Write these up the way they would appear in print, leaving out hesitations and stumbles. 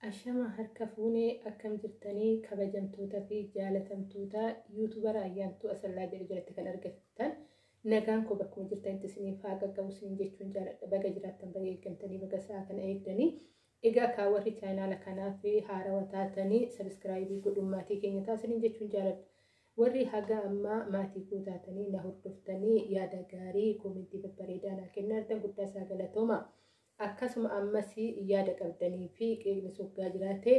Ashama harka fuunee, akkam jirtanii? Kabajamtootaa fi jaalatamtoota YouTubera Ayyaantuu Asallaa jedhu jalatti kan argattan, nagaan koo bakkuma jirtanitti isiniif haa qaqqabu isiniin jechuun jaaladha. Baga jiraattan, baga eeggamtanii, baga sa'a kana eegdanii. Egaa kaa warri chaanaala kanaaf haarawaa taatanii subscribe godhuun maatii keenya taasisaniin jechuun jaaladha. Warri haga ammaa maatii koo taatanii na hordoftanii yaada gaarii, comment babbareedaa naa kennaa jirtan, guddaa isaa galatooma. Akkasuma ammas yaada qabdanii fi qeeqni soggaa jiraate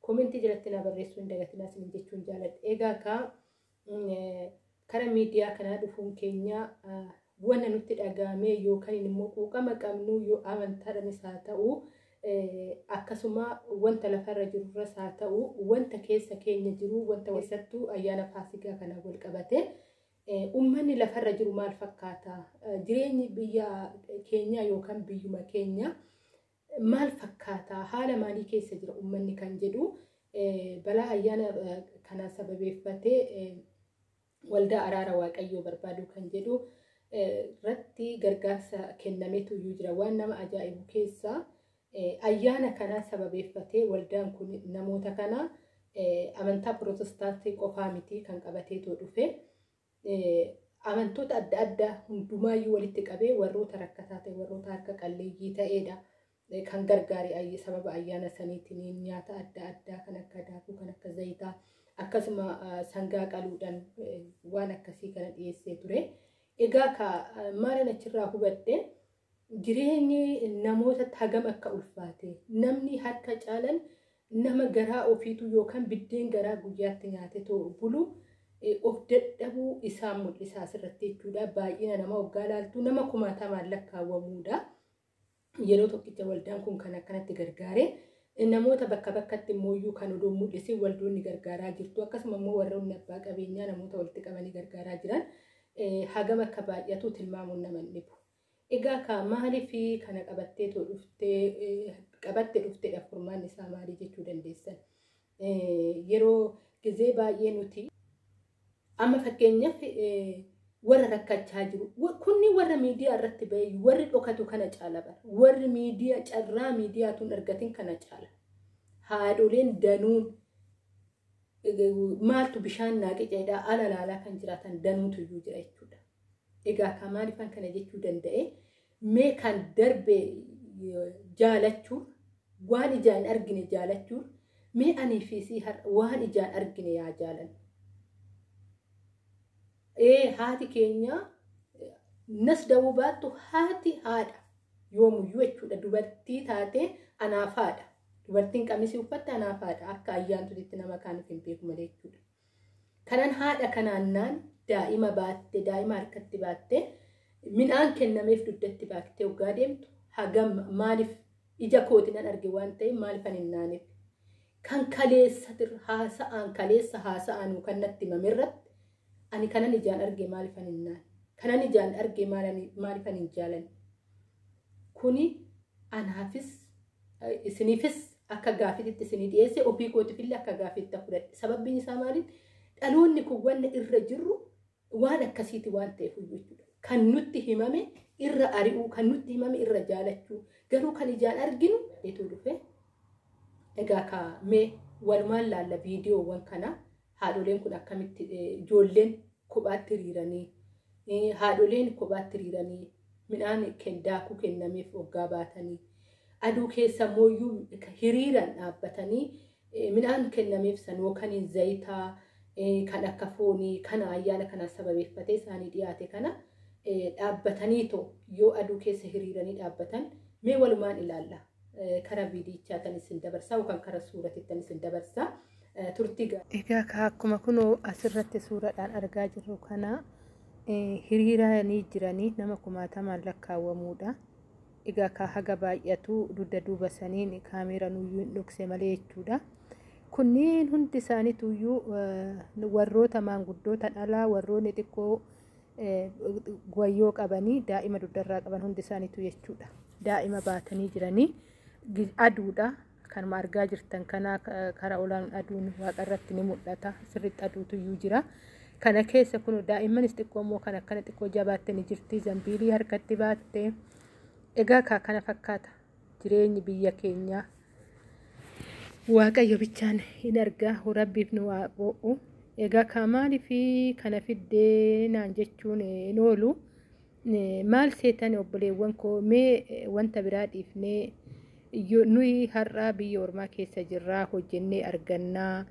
comment jalatti na barreessuu hin dagatinaa isiniin jechuun jaaladha. Egaa kaa kara miidiyaa kanaa dhufuun keenya wanna nutti dhaga'ame yookaan immoo quuqama qabnu, yoo amantaadhaanis haa ta'u, akkasuma wanta lafarra jirurras haa ta'u, wanta keessa keenya jiru, wanta keessattuu ayyaana Faasikaa kana wal qabate, uummanni lafarra jiru maal fakkaata? Jireenyi biyya keenya yookaan biyyuma keenya maal fakkaata? Haala maalii keessa jira uummanni kan jedhu, balaa ayyaana kana sababeeffatee waldaa araara Waaqayyoo barbaadu kan jedhu irratti gargaarsa kennametu iyyuu jira. Waan nama ajaa'ibu keessaa, ayyaana kana sababeeffatee waldaan kun namoota kana amantaa Pirootestaantii qofaa miti kan qabateetoo dhufe. Amantoota adda addaa hundumaayyuu walitti qabee warroota rakkataa ta'e, warroota harka qalleeyyii ta'edha kan gargaare. Sababa ayyaana saniitiin nyaata adda addaa kan akka daakuu, kan akka zayitaa, akkasuma sangaa qaluudhaan waan akkasii kana dhiyeessee ture. Egaa ka maalan achirraa hubadhe? Jireenyi namootatti hagam akka ulfaate, namni harka caalan nama garaa ofiitu yookaan biddeen garaa guyyaatti nyaate bulu of dadhabuu isaa mul'isa asirratti jechuudha. Baay'ina nama waggaa laaltu nama kumaatamaan lakkaawwamuudha. Yeroo tokkicha waldaan kun kan akkanatti gargaare, namoota bakka bakkatti immoo kan odoo mul'isee waldoonni gargaaraa jirtu. Akkasuma immoo warroonni abbaa qabeenyaa namoota walitti qabanii gargaaraa jiran hagam akka baay'atu tilmaamuun nama hin dhibu. Egaa ka maaliif kana qabattee dhuftee, qabatte dhufteedha, furmaanni isaa maalii jechuu dandeessan. Yeroo gizee baay'ee nuti amma fakkeenyaaf warra rakkachaa jiru kunni, warra miidiyaa irratti bahee, warri dhokatu kana caala bara. Warri miidiyaa, carraa miidiyaatuun argatin kana caala. Haadholeen danuun maaltu bishaan naa qiceedhaa ala laalaa kan jiraatan danuutu iyyuu jira jechuudha. Egaa kan maaliifan kana jechuu danda'e? Mee kan darbe jaalachuun, waan ijaan argine jaalachuun, mee anii fi sii waan ijaan argine yaa jaalan. Ee, haati keenya nas da'uu baattu, haati haadha yoomuyyuu jechuudha. Dubartii taatee anaaf haadha. Dubartiin qamisii uffatte anaaf haadha, akka ayyaantutti nama kaaniif hin beeku malee jechuudha. Kanan haadha kanaannaan daa'ima baatte, daa'ima harkatti baatte, midhaan kennameef dugdatti baattee waggaa deemtu, hagam maaliif ija kooti nan arge waan ta'eef maaliif ani hin naaneef? Kan kaleessa haasa'aan, kaleessa haasa'aan kan natti himame irratti, ani kanan ijaan arge maaliif ani hin naane? Kanan ijaan arge maaliif ani hin jaalanne? Kuni anaafis isiniifis akka gaafititti isinii dhiyeesse, ofii kootiifillee akka gaafiitti fudhadhe. Sababbiin isaa maaliif? Dhaloonni kun wanna irra jirru waan akkasiiti waan ta'eef jechuudha. Kan nutti himame irra ari'uu, kan nutti himame irra jaalachuu, garuu kan ijaan arginu eetu dhufe. Egaa ka mee walumaan laalla viidiyoowwan kana. Haadholeen kun akkamitti ijoolleen kophaatti hiriiranii, haadholeen kophaatti hiriiranii midhaan daakuu kennameef waggaa baatanii, aduu keessa mooyyuu hiriiran dhaabbatanii midhaan kennameef san yookaan zayitaa, kan akka foonii kana ayyaana kana sababeeffatee isaanii dhiyaate kana dhaabbataniitoo yoo aduu keessa hiriiranii dhaabbatan, mee walumaan ilaalla. Kara viidiyichaa tan isin dabarsaa yookaan kara suuratitti isin dabarsaa, turtii. Egaa akkuma kunoo asirratti suuraadhaan argaa jirru kana, hiriiranii jiranii nama kumaatamaan lakkaawwamuudha. Egaa ka haga baay'atu dugda duuba saniin kaameeraan iyyuu hin dhokse malee jechuudha. Kunniin hundi isaaniitu iyyuu warroota maanguddoota dhalaa, warroonni xiqqoo wayyoo qabanii daa'ima dugdarraa qaban hundi isaaniitu jechuudha. Daa'ima baatanii jiranii, aduudha. Kanuma argaa jirtan kana, karaa olaanaan aduun waaqarratti ni mul'ata. Sirriitti aduutu iyyuu jira. Kana keessa kun daa'immanis xiqqoo immoo kan akkana xiqqoo jabaatte ni jirti. Zambiilii harkatti baatte. Egaa kana fakkaata jireenyi biyya keenyaa. Waaqayyo bichaan hin argaa, Rabbiif nu haa boo'u. Egaa ka maaliif kana fiddee naan jechuun hin oolu. Maal seetan obboleewwan koo, mee wanta biraa dhiifnee, nuyi har'a biyya ormaa keessa jirraa, hojjennee argannaa,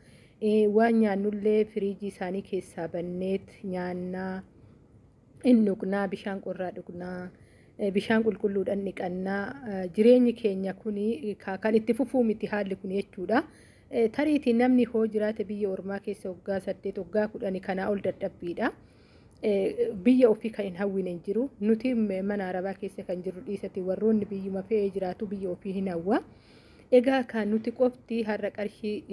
waan nyaannullee firiijii isaanii keessaa banneet nyaannaa, in dhugnaa, bishaan qorraa dhugnaa, bishaan qulqulluudhaan dhiqannaa. Jireenyi keenya kuni kan itti fufuu miti haalli kun jechuudha. Tariitii namni hoo jiraate biyya ormaa keessa waggaa 8, waggaa 10 kanaa ol dadhabbiidha. Biyya ofii kan hin hawwine hin jiru. Nuti mana arabaa keessa kan jirru dhiisati, warroonni biyyuma fe'ee jiraatu biyya ofii hin hawwa. Egaa kan nuti qofti har'a qarshii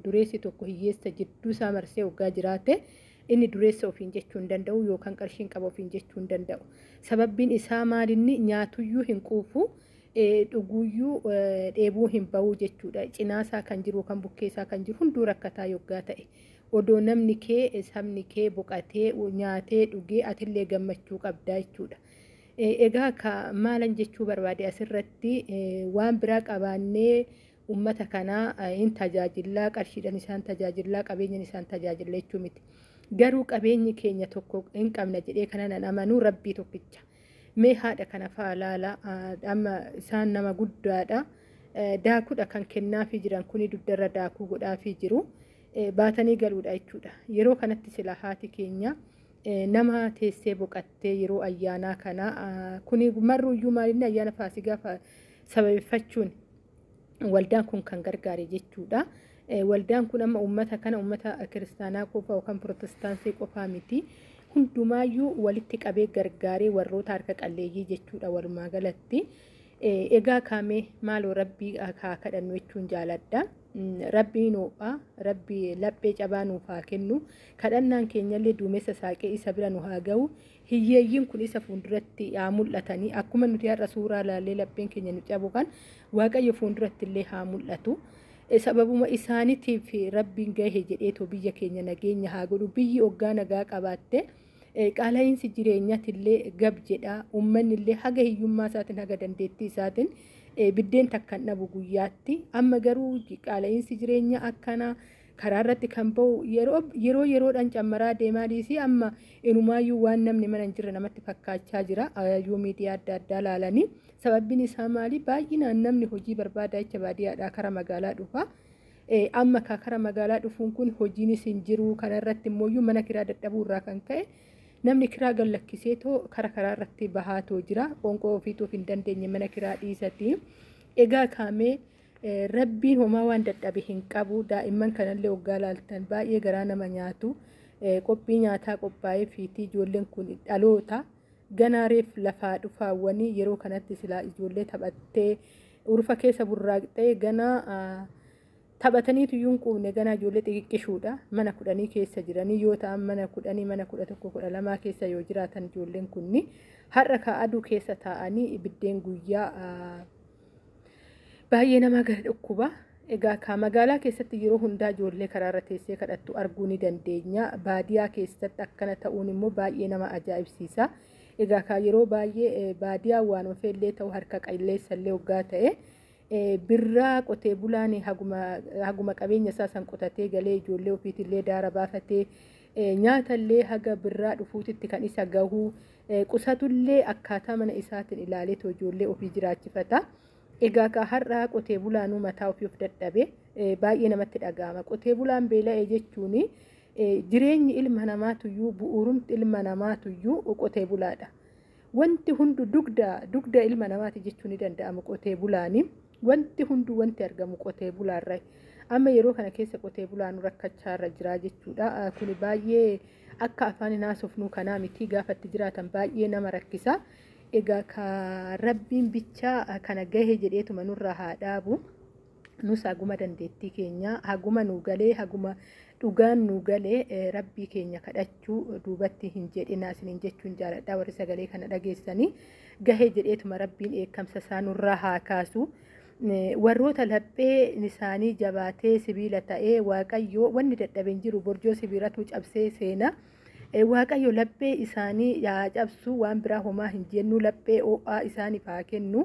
dureessi tokko hiyyeessa jidduu isaa marsee waggaa jiraate, inni dureessa ofiin jechuu hin danda'u yookaan qarshiin qaba ofiin jechuu hin danda'u. Sababbiin isaa maalinni? Nyaatuyyuu hin quufu, dhuguuyyuu dheebuu hin bahu jechuudha. Cinaasaa kan jiru kan bukkeessaa kan jiru hunduu rakkataa yoggaa ta'e. Odoo namni kee, sabni kee boqatee nyaatee dhugee, atillee gammachuu qabdaa jechuudha. Egaa ka maalan jechuu barbaade asirratti, waan biraa qabaannee uummata kanaa hin tajaajillaa, qarshiidhaan isaan tajaajillaa, qabeenyaan isaan tajaajilla jechuu miti. Garuu qabeenyi keenya tokko hin qabna jedhee kana nan amanuu, Rabbii tokkicha. Mee haadha kana fa'aa laala, amma isaan nama guddaadha. Daakuudha kan kennaafii jiran kuni, dugdarra daakuu godhaafii jiru. Baatanii galuudha jechuudha. Yeroo kanatti sila haati keenya nama teessee boqattee yeroo ayyaanaa kana kuni marruuyyuu maalinni ayyaana Faasigaa sababeeffachuun waldaan kun kan gargaare jechuudha. Waldaan kun amma uummata kana uummata kiristaanaa qofa yookaan pirootestaansii qofaa miti. Hundumaayyuu walitti qabee gargaaree warroota harka qalleeyyii jechuudha walumaa galatti. Egaa kaamee maaloo Rabbii haa kadhannu jechuun jaaladha. Rabbiin ho'a, Rabbi laphee cabaa nuuf haa kennu. Kadhannaan keenyallee duumessa saaqee isa bira nu haa ga'u. Hiyyeeyyiin kun isa fuulduratti haa mul'atanii. Akkuma nuti har'a suuraa laallee lapheen keenya nu cabu kan Waaqayyo fuulduratti illee haa mul'atu. Sababuma isaaniitiif Rabbiin gahe jedheetoo biyya keenya nageenya haa godhu. Biyyi oggaa nagaa qabaatte qaala'iinsi jireenyatillee gab jedha. Uummanni illee haga hiyyummaa isaatiin, haga dandeettii isaatiin biddeen takka hin dhabu guyyaatti. Amma garuu qaala'iinsi jireenyaa akkanaa karaa irratti kan bahu yeroo yeroodhaan cammaraa deemaa dhiisii, amma inumaayyuu waan namni mana hin jirre namatti fakkaachaa jira. Yoo miidiyaa adda addaa laalanii, sababbiin isaa maali? Baay'inaan namni hojii barbaada jecha baadiyyaadhaa kara magaalaa dhufa. Amma kara magaalaa dhufuun kun hojiinis hin jiru. Kanarratti immoo mana kiraa dadhabuu irraa kan ka'e namni kiraa gallakkisee too kara karaa irratti bahaatoo jira. Qoonqoo ofiituuf hin dandeenye mana kiraa dhiisati. Egaa kaamee Rabbiin homaa waan dadhabe hin qabu. Daa'imman kanallee waggaa laaltan baay'ee garaa nama nyaatu. Qophii nyaataa qophaa'ee fiitii, ijoolleen kun dhaloota. Ganaa reef lafaa dhufaawwanii, yeroo kanatti silaa ijoollee taphattee urufa keessa burraaqxee ganaa taphataniitu iyyuu hin quufne, ganaa ijoollee xixiqqishuudha. Mana 10 keessa jiranii yoo ta'an, mana 10, mana 11, 12 keessa yoo jiraatan, ijoolleen kunni har'a ka aduu keessa taa'anii biddeen guyyaa baay'ee nama gara dhukkuba. Egaa ka magaalaa keessatti yeroo hundaa ijoollee karaarra teessee kadhattu arguu ni dandeenya. Baadiyaa keessatti akkana ta'uun immoo baay'ee nama ajaa'ibsiisa. Egaa ka yeroo baay'ee baadiyaa waan ofeellee ta'u, harka qalleessallee waggaa ta'e, birraa qotee bulaan haguma qabeenya isaa san qotatee galee ijoollee ofiitillee daara baafatee, nyaatallee haga birraa dhufuutitti kan isa gahu qusatullee akkaataa mana isaatiin ilaaleetoo ijoollee ofii jiraachifata. Egaa ka har'a qotee bulaanuu mataa ofii of dadhabe baay'ee namatti dhaga'ama. Qotee bulaan beela'e jechuun jireenyi ilma namaatuyyuu, bu'uurumti ilma namaatuyyuu qotee bulaadha. Wanti hundu dugda ilma namaati jechuun ni danda'ama qotee bulaani. Wanti hundu wanti argamu qotee bulaarra. Amma yeroo kana keessa qotee bulaan rakkachaa irra jira jechuudha. Kuni baay'ee akka afaan hin haasofnuu kanaa miti, gaafa itti jiraatan baay'ee nama rakkisa. Egaa ka Rabbiin bichaa kana gahe jedheetuma nurraa haa dhaabu. Nus haguma dandeettii keenya, haguma nu galee, haguma dhugaan nu galee, Rabbii keenya kadhachuu duubatti hin jedhina isiniin jechuun jaaladha, warri sagalee kana dhageessanii. Gahe jedheetuma Rabbiin eekkamsa isaa nurraa haa kaasu. Warroota laphee isaanii jabaatee sibiila ta'ee, Waaqayyo wanni dadhabe hin jiru, borjoo sibiilatu cabsee seena. Waaqayyo laphee isaanii yaa cabsu, waan biraa homaa hin jennu, laphee ho'aa isaaniif haa kennu.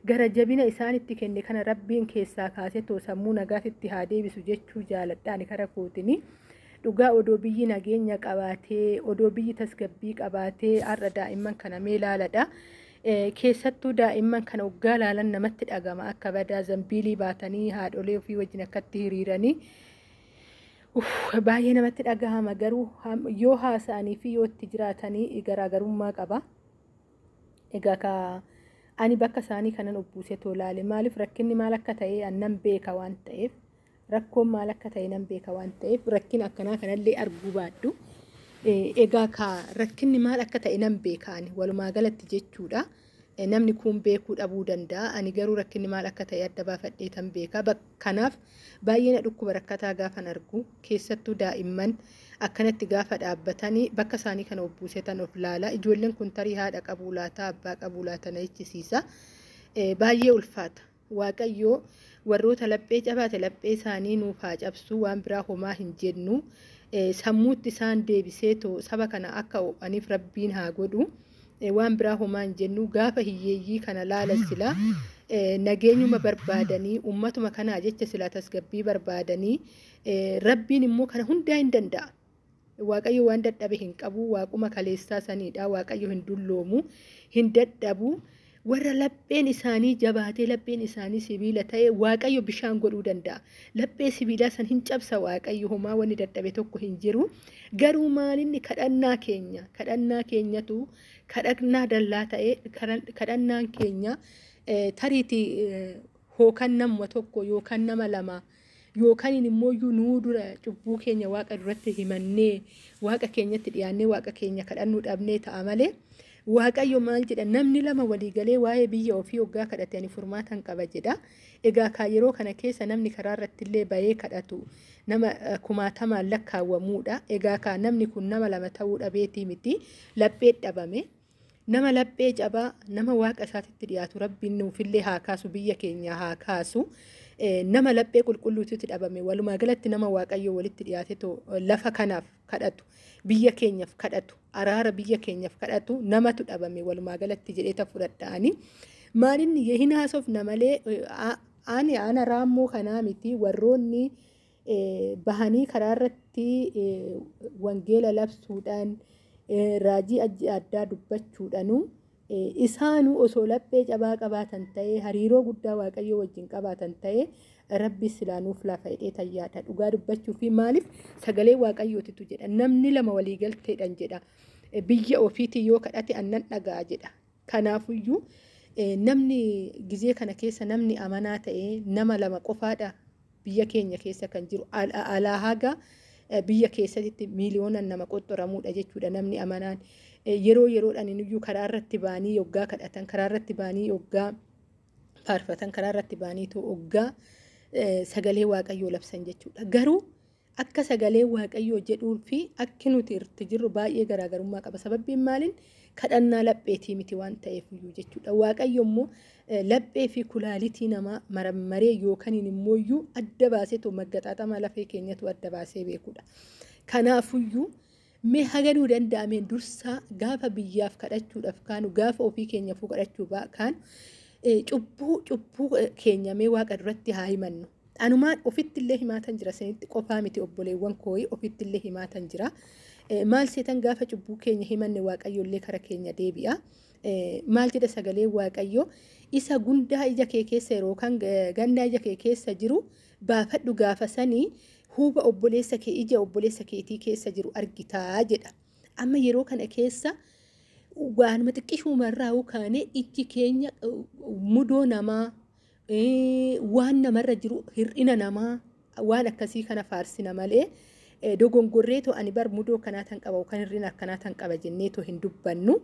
Gara jabina isaanitti kenne kana Rabbiin keessaa kaasee too sammuu nagaatitti haa deebisu jechuu jaaladhaan kara kootini. Dhugaa odoo biyyi nageenya qabaatee, odoo biyyi tasgabbii qabaatee, har'a daa'imman kana mee ilaaladha. Keessattuu daa'imman kana waggaa laalan namatti dhagama, akka badaa zambiilii baatanii haadholee ofii wajjin akkatti hiriiranii. Baay'ee namatti dhagahama, garuu yoo haasa'anii fi yoo itti jiraatanii garaagarummaa qaba. Egaa ka ani bakka isaanii kanan obbuusee tolaale, maaliif rakkinni maal akka ta'e annan beeka waan ta'eef, rakkoon maal akka ta'e nan beeka waan ta'eef, rakkina akkanaa kanallee arguu baadhu. Egaa ka rakkinni maal akka ta'e nan beeka ani walumaa galatti jechuudha. Namni kun beekuu dhabuu danda'a. Ani garuu rakkinni maal akka ta'e adda baafadhee tan beeka. Kanaaf baay'ee na dhukkuba rakkataa gaafan argu, keessattuu daa'imman akkanatti gaafa dhaabbatanii bakka isaanii kana obbuusee tan of laala. Ijoolleen kun tarii haadha qabuu laata, abbaa qabuu laata, na jechisiisa. Baay'ee ulfaata. Waaqayyoo warroota laphee cabaate laphee isaanii nuuf haa cabsu, waan biraa homaa hin jennu. Sammuutti isaan deebisee too saba kana akka ho'aniif Rabbiin haa godhu. Waan biraa homaa hin jennu. Gaafa hiyyeeyyii kana laala, silaa nageenyuma barbaadanii, ummatuma kanaa jecha silaa tasgabbii barbaadanii, Rabbiin immoo kana hundaa hin danda'a. Waaqayyo waan dadhabe hin qabu, waaquma kaleessaa saniidha. Waaqayyo hin dulloomu, hin dadhabu. Warra lapheen isaanii jabaatee, lapheen isaanii sibiila ta'e Waaqayyo bishaan godhuu danda'a. Laphee sibiilaa san hin cabsa Waaqayyo, homaa wanni dadhabe tokko hin jiru. Garuu maalinni kadhannaa keenya, kadhannaa keenyatu kadhannaa dallaa ta'e, kadhannaan keenya tariitii hookan nama tokko yookaan nama lama yookaan immoo nuu dura cubbuu keenya Waaqa duratti himannee, Waaqa keenyatti dhiyaannee, Waaqa keenya kadhannuu dhabnee ta'a malee, Waaqayyo maal jedha? Namni lama walii galee waa'ee biyya ofii hoggaa kadhate ani furmaatan qaba jedha. Egaa kaa yeroo kana keessa namni karaa irratti illee bahee kadhatu nama kumaatamaan lakkaawwamuudha. Egaa kaa namni kun nama lama ta'uu dhabeetii miti, laphee dhabame. Nama laphee cabaa, nama Waaqa isaatitti dhiyaatu Rabbiin nuufillee haa kaasu, biyya keenya haa kaasu. Nama laphee qulqulluutu dhabame. Walumaa galatti nama Waaqayyo walitti dhiyaate lafa kanaaf kadhatu, biyya keenyaaf kadhatu, araara biyya keenyaaf kadhatu namatu dhabame walumaa galatti jedhee ta fudhadha'anii. Maalinni hin haasofna malee, ani ana raammoo kanaa miti, warroonni bahanii karaa irratti wangeela labsuudhaan, raajii addaa dubbachuudhaanuu, isaanuu osoo laphee cabaa qabaatan ta'ee, hariiroo guddaa Waaqayyoo wajjin qabaatan ta'ee, Rabbi silaa nuuf lafa hidhee tayyaadha. Dhugaa dubbachuu fi maaliif sagalee Waaqayyootitu jedha, namni lama waliigalteedhaan jedha, biyya ofiitii yoo kadhate annan dhaga'a jedha. Kanaafuyyuu namni gizee kana keessa namni amanaa ta'ee nama lama qofaadha biyya keenya keessa kan jiru. Alaa haga biyya keessatti miiliyoonaan nama qoxxoramuudha jechuudha namni amanaan. Yeroo yeroodhaan iyyuu karaa irratti ba'anii yoggaa kadhatan, karaa irratti ba'anii yoggaa faarfatan, karaa irratti ba'anii hoggaa sagalee Waaqayyoo labsan jechuudha. Garuu akka sagalee Waaqayyoo jedhuu fi akki nuti irratti jirru baay'ee garaagarummaa qaba. Sababbiin maaliin kadhannaa lapheetii miti waan ta'eef iyyuu jechuudha. Waaqayyo immoo laphee fi kulaalitii namaa marammaree yookaan immoo iyyuu adda baaseetu maggaxaaxama lafee keenyatu adda baasee beekudha. Kanaafuyyuu mee haganuu danda'ameen dursaa gaafa biyyaaf kadhachuudhaaf kaanu, gaafa ofii keenyaafuu kadhachuu kaanu, cubbuu keenya mee Waaqa duratti haa himannu. Anumaan ofitti illee himaatan jira, isinitti qofaa miti obboleewwan kooyi, ofitti illee himaatan jira. Maal seetan, gaafa cubbuu keenya himanne Waaqayyo illee kara keenya deebi'a. Maal jedha sagalee Waaqayyo? Isa gundaa ija kee keessa yeroo kan gannaa ija kee keessa jiru baafadhu, gaafa sanii huuba obboleessa kee ija obboleessa keetii keessa jiru argitaa jedha. Amma yeroo kana keessa waanuma xiqqishuumarraa kaanee ijji keenya mudoo namaa, waan namarra jiru, hir'ina namaa, waan akkasii kana faarsina malee, dogongorreetoo ani bar mudoo kanaa tan qaba yookaan hir'ina akkanaa tan qaba jenneetoo hin dubbannu.